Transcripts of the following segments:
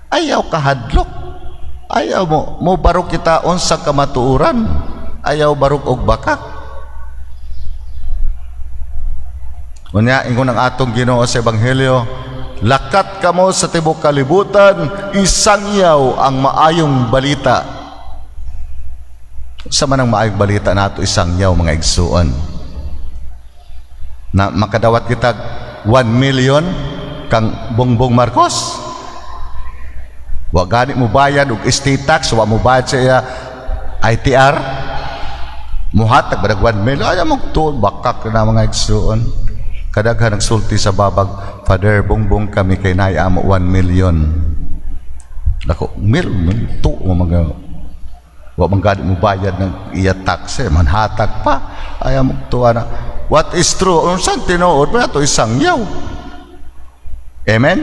Ayaw kahadlok. Ayaw mo barog kita unsa kamatuoran. Ayaw barog og bakak. Unya ingon ang atong Ginoo sa ebanghelyo, lakat kamo sa tibuok kalibutan, isangyaw ang maayong balita. Sa man ang maayong balita nato isangyaw, mga igsuon? Na makadawat kita 1 million kang Bongbong Marcos. Wa gani mo bayad og estate tax, wa mo bayad sa iya ITR. Muhatag ba 1 million? Ay mo tuon bakak na, mga igsuon. Kadaghan nagsulti sa babag, "Father Bongbong, kami kay naay amo 1 million." Dako mil to mo mga wa man gani mo bayad ng iya tax eh, manhatag pa. Ay mo tuwa na. What is true? Unsan tinuod ba to isangyaw? Amen?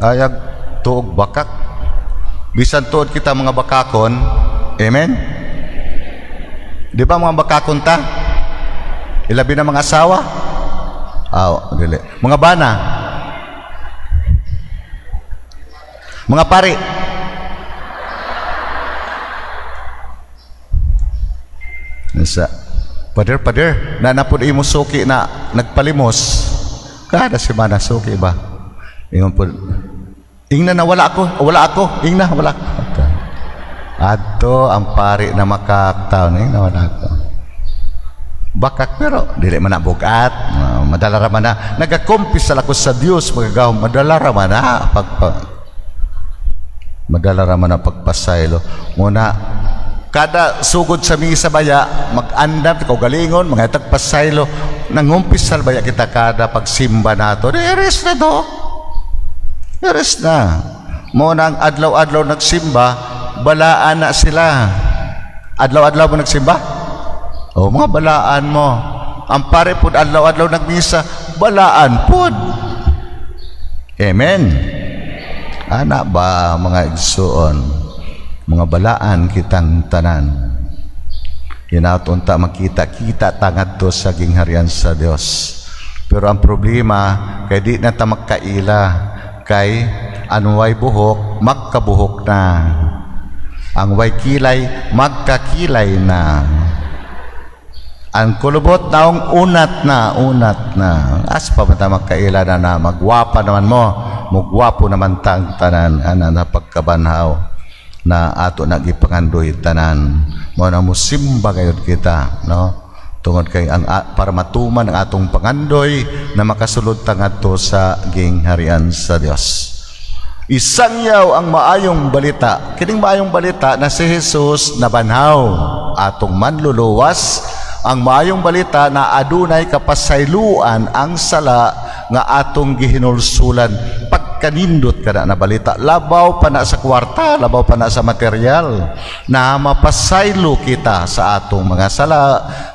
Ayag tuog bakak. Bisan tuod kita mga bakakon. Amen? Di ba mga bakakon ta? Ilabi na mga asawa? Aw, dili. Mga bana? Mga pari? Nasa Pader, pader, na napod imo suki na nagpalimos. Kada semana suki ba? Ingon po, ingna na wala ako, wala ako, ingna wala ako. Adto ang pari na makaktaon, ingna wala ako. Bakak pero dili man na bugat, madala ra man na nagakumpisal ako sa Dios magagahom, madala ra man na pagpa madala ra man na pagpasaylo. Muna kada sugod sa misa baya mag-andam ikaw galingon mga tagpasaylo, nangumpisal baya kita kada pagsimba nato. Eres na do. Eres na. Mo nang adlaw-adlaw nagsimba, balaan na sila. Adlaw-adlaw mo nagsimba? O mga balaan mo. Ang pare pud adlaw-adlaw nagmisa, balaan pud. Amen. Ana ba, mga igsuon, mga balaan kitang tanan. Hinaut unta makita-kita tangadto sa gingharian sa Dios. Pero ang problema kay di na ta magkaila, kay ang way buhok magkabuhok na. Ang way kilay magkakilay na. Ang kulubot naong unat na, unat na. As pa man ta magkaila na na magwapa naman mo, mugwapo naman tang tanan ana na pagkabanhaw na ato nagipangandoy tanan. Mo na musimba gayud kita, no? Tungod kay ang para matuman ang atong pangandoy na makasulod ta ngadto sa gingharian sa Dios. Isangyaw ang maayong balita. Kining maayong balita na si Jesus nabanhaw, atong manluluwas. Ang maayong balita na adunay kapasayloan ang sala nga atong gihinulsulan. Pagkanindot kada na balita, labaw pa na sa kwarta, labaw pa na sa material, na mapasaylo kita sa atong mga sala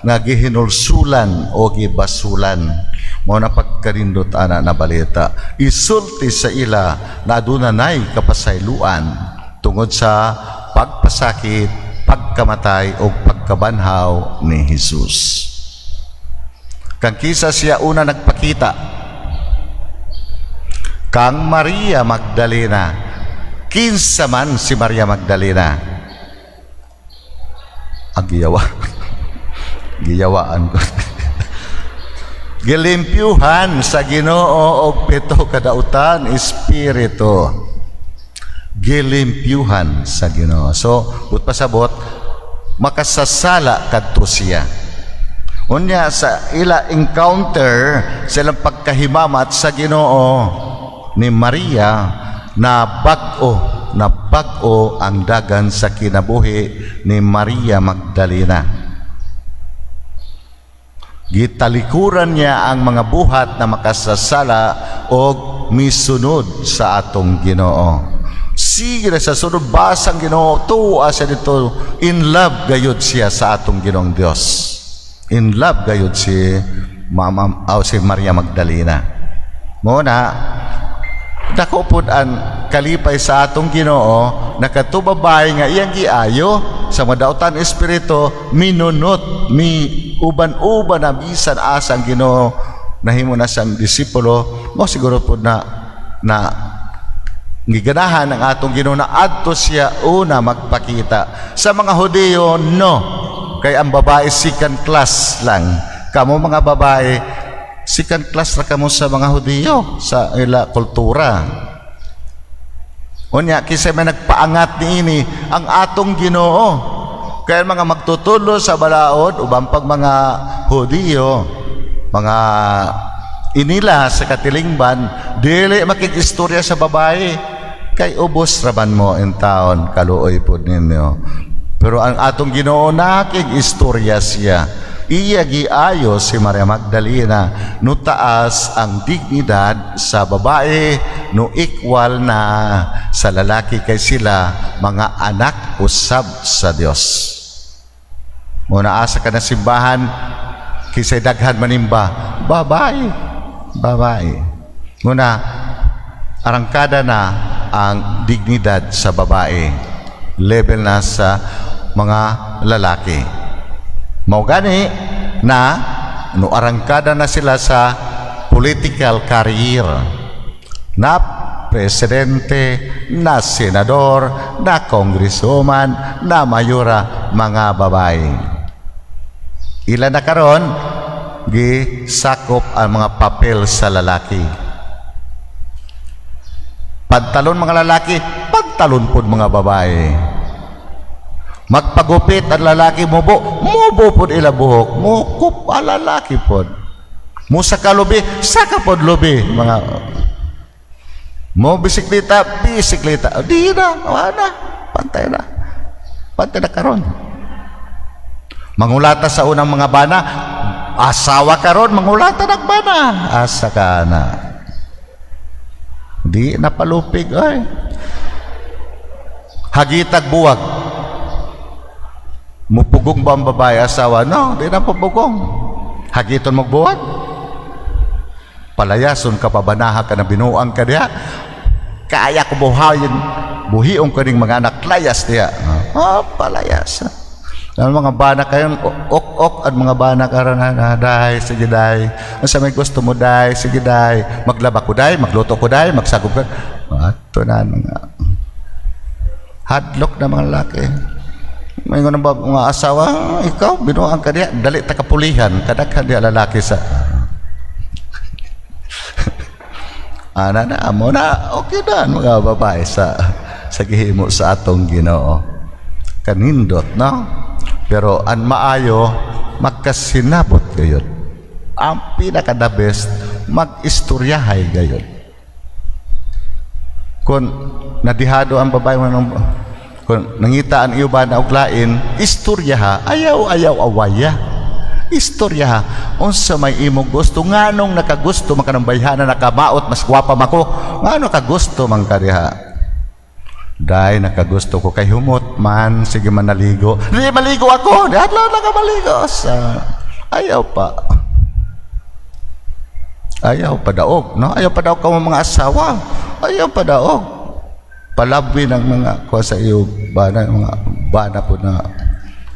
nga gihinulsulan o gibasulan. Mao na pagkanindot ana na balita. Isulti sa ila na aduna nay kapasayloan tungod sa pagpasakit, pagkamatay o pagkabanhaw ni Jesus. Kang kisa siya una nagpakita? Kang Maria Magdalena. Kinsa man si Maria Magdalena? Ang giyawa. Giyawaan ko. Gilimpyuhan sa Ginoo og pito kadautan espiritu. Gilimpyuhan sa Ginoo. So, but pasabot makasasala kadto siya. Unya sa ila encounter, sa ilang pagkahimamat sa Ginoo ni Maria, na bag-o ang dagan sa kinabuhi ni Maria Magdalena. Gitalikuran niya ang mga buhat na makasasala og misunod sa atong Ginoo. Sige na sa sunod basang Ginoo, tuwa siya dito, in love gayud siya sa atong Ginoong Dios. In love gayud si Mama oh, si Maria Magdalena. Mo na dako pud ang kalipay sa atong Ginoo nakatubabay nga iyang giayo sa madautan espiritu, minunot mi uban-uban na bisan asa ang Ginoo nahimo na siyang disipulo mo. Siguro pud na na giganahan ang atong Ginoo na adto siya una magpakita sa mga Hudiyo. No, kay ang babae second class lang. Kamo mga babae, second class ra kamo sa mga Hudiyo, sa ila kultura. Unya, kinsa may nagpaangat niini? Ang atong Ginoo. Kaya mga magtutudlo sa balaod, uban pag mga Hudiyo, mga inila sa katilingban, dili makig-istorya sa babae kay ubos raman mo in taon, kaluoy pod ninyo. Pero ang atong Ginoo, nakig-istorya siya. Iya giayo si Maria Magdalena, no taas ang dignidad sa babae, no equal na sa lalaki, kay sila mga anak usab sa Dios. Mo asa ka na simbahan, kinsay daghan manimba? Babae, babae. Muna arangkada na ang dignidad sa babae, level na sa mga lalaki. Mao gani na no arangkada na sila sa political career, na presidente, na senador, na congresswoman, na mayora, mga babae. Ila na karon gisakop ang mga papel sa lalaki. Pantalon mga lalaki, pantalon pod mga babae. Magpagupit ang lalaki, mubo, mubo pod ila buhok, mukup ang lalaki pod. Musaka lubi, saka pod lubi mga mo bisikleta, bisikleta. Di na, wala na, pantay na. Pantay na karon. Mangulata sa unang mga bana, asawa karon mangulata nagbana. Asa ka na? Di na palupig ay. Hagitag buwag. Mupugong ba ang babae asawa? No, di na pupugong. Hagiton magbuwag. Palayason ka pa, banaha ka na, binuang ka diha. Kaya ko buhayin, buhiong ko ning mga anak, layas diha. Oh, palayas. Ang mga bana kayo, ok-ok ang mga bana karon na, "Day, sige day. Unsa may gusto mo, day? Sige day. Maglaba ko, day, magluto ko, day, magsagop ko." Ato na mga hadlok na mga lalaki. May nga ba mga asawa, "Ah, ikaw, binuang ka diha, dali ta kapulihan, kadaghan diha lalaki sa." Ana na, amo na, okay na mga babae sa gihimo sa atong Ginoo. Kanindot, no? Pero ang maayo, magkasinabot gayod. Ang pinaka the best, mag-istoryahay gayod. Kung nadihado ang babae mo nung kung nangita ang iyo ba na og lain, istorya ha, ayaw ayaw awaya. Istorya ha, unsa may imong gusto, nganong nakagusto man ka ng bayhana, nakamaot, mas gwapa mako, ngano nakagusto man ka diha? "Day, nakagusto ko kay humot man, sige man naligo." "Di maligo ako, di adlaw na ka maligo." Sa ayaw pa. Ayaw pa daog, no? Ayaw pa daog ka mga asawa. Ayaw pa daog. Palabi ng mga kuha sa iyo bana, mga bana po na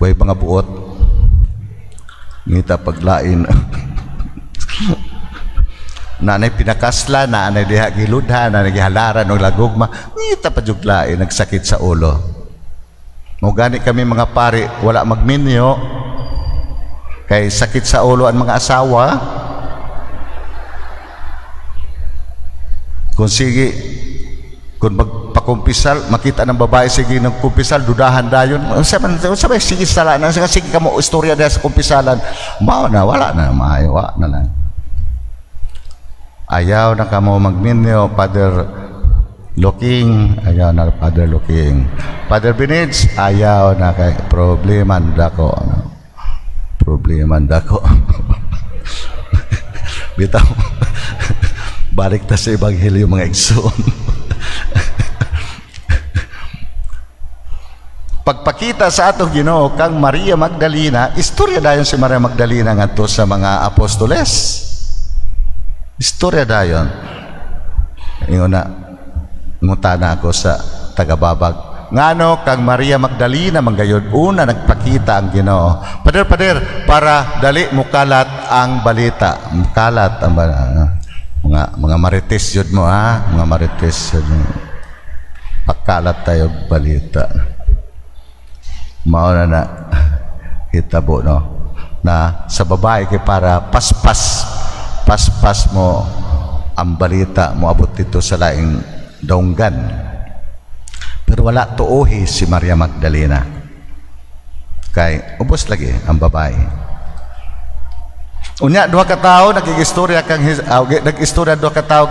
way mga buot. Ngita paglain. Nanay pinakasla, nanay diha giludha, nanay gihalaran og lagugma. Ngita pa jud lain, nagsakit sa ulo. Mo gani kami mga pari wala magminyo kay sakit sa ulo ang mga asawa. Kung sige, kung magpakumpisal, makita ng babae sige nagkumpisal, dudahan dayon. Unsa man, unsa ba sige sala na, sige kamo istorya diha sa kumpisalan. Mao na, wala na, maayo wa na lang. Ayaw na kamo magminyo, Father Looking, ayaw na, Father Looking. Father Benitz, ayaw na kay problema dako. Ano? Problema dako. Bitaw. Balik ta sa ebanghelyo, mga igsoon. Pagpakita sa atong Ginoo kang Maria Magdalena, istorya dayon si Maria Magdalena ngadto sa mga apostoles. Istorya dayon. Ingon na, ngutana ako sa tagababag. Ngano kang Maria Magdalena manggayod una nagpakita ang Ginoo? "Pader, pader, para dali mukalat ang balita." Mukalat ang balita. Mga marites yun mo ha, mga marites yun mo. Pakalat tayo balita. Mao na na hitabo, no, na sa babae kay para paspas paspas mo ang balita mo abot dito sa laing donggan. Pero wala tuohi si Maria Magdalena. Kay ubos lagi ang babae. Unya duha ka tawo nagigistorya kang nag-istorya duha ka tawo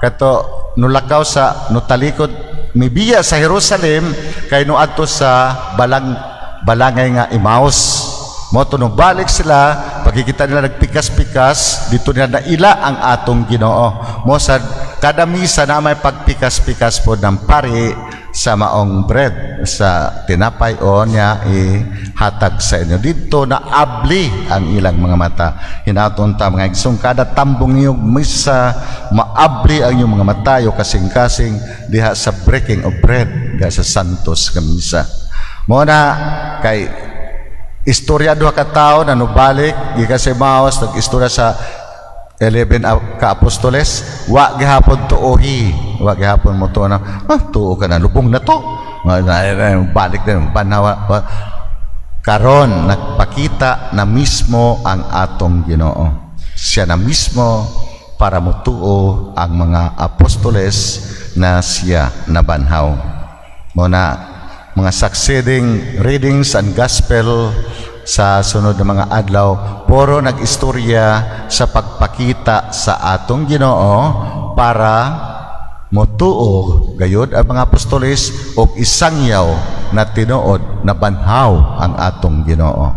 kato nulakaw sa nutalikod mibiya sa Jerusalem kay noadto sa balangay nga Emmaus. Mo to balik sila, pagkikita nila nagpikas-pikas dito nila naila ang atong Ginoo. Mo sa kada misa na may pagpikas-pikas po ng pari sa maong bread, sa tinapay o niya ihatag sa inyo. Dito na abli ang ilang mga mata. Hinaton ta, mga igsoon, kada tambong niyog misa, maabli ang inyong mga mata yo kasing-kasing diha sa breaking of bread, diha sa Santos nga misa. Mo na kay istorya duha ka tawo na nobalik gikan sa Emmaus, nag-istorya sa 11 ka apostoles, wa gihapon tuohi, wa gihapon mo tuo na, tuo ka na, lubong na to. Balik din banhawa. Karon nagpakita na mismo ang atong Ginoo. Siya na mismo para mutuo ang mga apostoles na siya nabanhaw. Mo na mga succeeding readings and gospel sa sunod na mga adlaw, puro nag-istorya sa pagpakita sa atong Ginoo para motuo gayud ang mga apostoles og isangyaw na tinuod na banhaw ang atong Ginoo.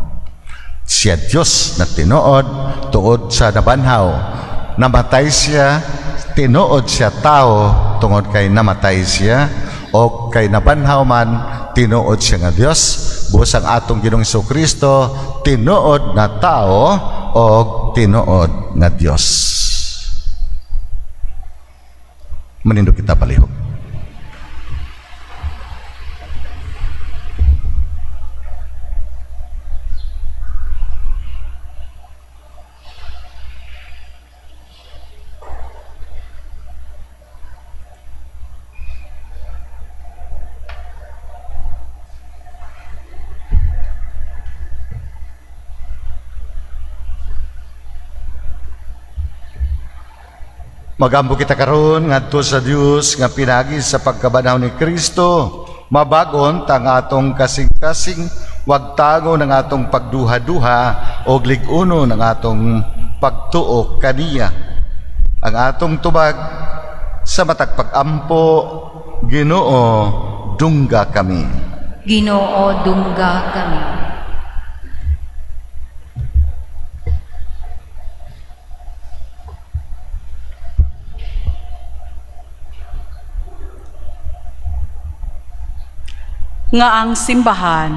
Siya Dios na tinuod tuod sa nabanhaw. Namatay siya, tinuod siya tao tungod kay namatay siya, o kay nabanhaw man, tinuod siya nga Dios. Busa ang atong Ginoong Kristo tinuod na tao o tinuod nga Dios. Manindog kita palihog. Magampo kita karon ngadto sa Dios nga pinagi sa pagkabanhaw ni Kristo mabag-on tang atong kasing-kasing, wagtango ng atong pagduha-duha og lig-uno ng atong pagtuo kaniya. Ang atong tubag sa matag pag-ampo: Ginoo, dungga kami. Ginoo, dungga kami. Nga ang simbahan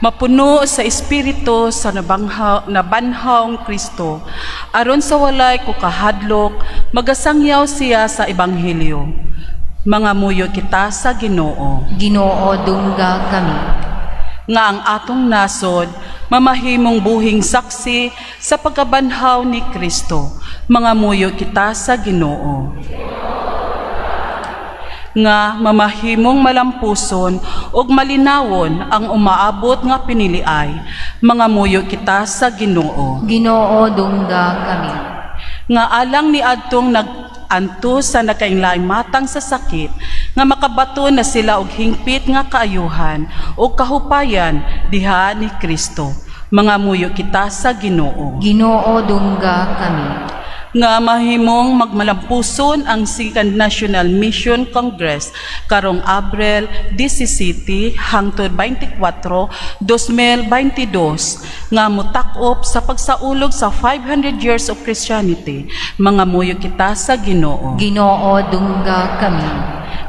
mapuno sa espiritu sa nabanhawng Kristo aron sa walay ko kahadlok magasangyaw siya sa ebanghelyo. Mga muyo kita sa Ginoo. Ginoo, dungga kami. Nga ang atong nasod mamahimong buhing saksi sa pagkabanhaw ni Kristo. Mga muyo kita sa Ginoo. Nga mamahimong malampuson ug malinawon ang umaabot nga piniliay. Mga muyo kita sa Ginoo. Ginoo, dungga kami. Nga alang ni adtong nag-antos sa nakainlaing matang sa sakit, nga makabaton na sila og hingpit nga kaayuhan ug kahupayan diha ni Kristo. Mga muyo kita sa Ginoo. Ginoo, dungga kami. Nga mahimong magmalampuson ang Second National Mission Congress karong Abril 17 hangtod 24, 2022 nga mutakop sa pagsaulog sa 500 years of Christianity. Mga muyo kita sa Ginoo. Ginoo, dungga kami.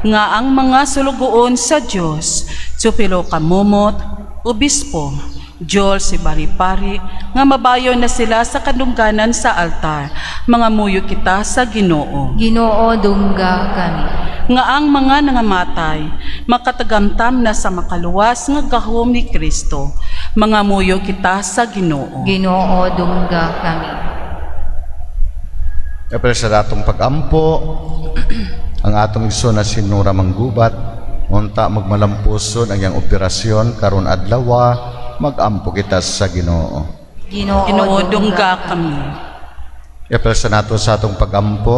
Nga ang mga sulugoon sa Dios, Teofilo Camomot, Obispo, Joel Sibaripari, nga mabayo na sila sa kadungganan sa altar. Mga muyo kita sa Ginoo. Ginoo, dungga kami. Nga ang mga nangamatay makatagamtam na sa makaluwas nga gahom ni Kristo. Mga muyo kita sa Ginoo. Ginoo, dungga kami. Pero sa atong pagampo, ang atong igsoon na si Nora Manggubat, unta magmalampuson ang iyang operasyon karon adlaw, magampo kita sa Ginoo. Ginoo, Ginoo, dungga kami. Pero sa nato sa atong pagampo,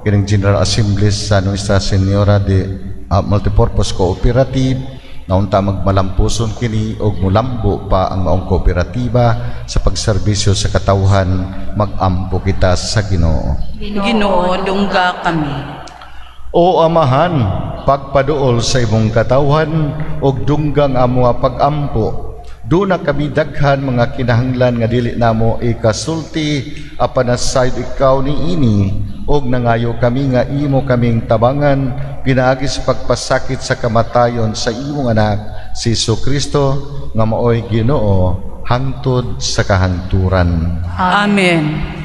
kining General Assembly sa Nuestra Señora de Multipurpose Cooperative, na unta magmalampuson kini og mulambo pa ang maong kooperatiba sa pagserbisyo sa katawhan, magampo kita sa Ginoo. Ginoo, dungga kami. O Amahan, pagpaduol sa imong katawhan og dunggang amo pagampo. Duna kami daghan mga kinahanglan nga dili namo ikasulti, apan nasayod ikaw niini og nangayo kami nga imo kaming tabangan pinaagi sa pagpasakit sa kamatayon sa imong anak si Kristo nga maoy Ginoo hangtod sa kahangturan. Amen.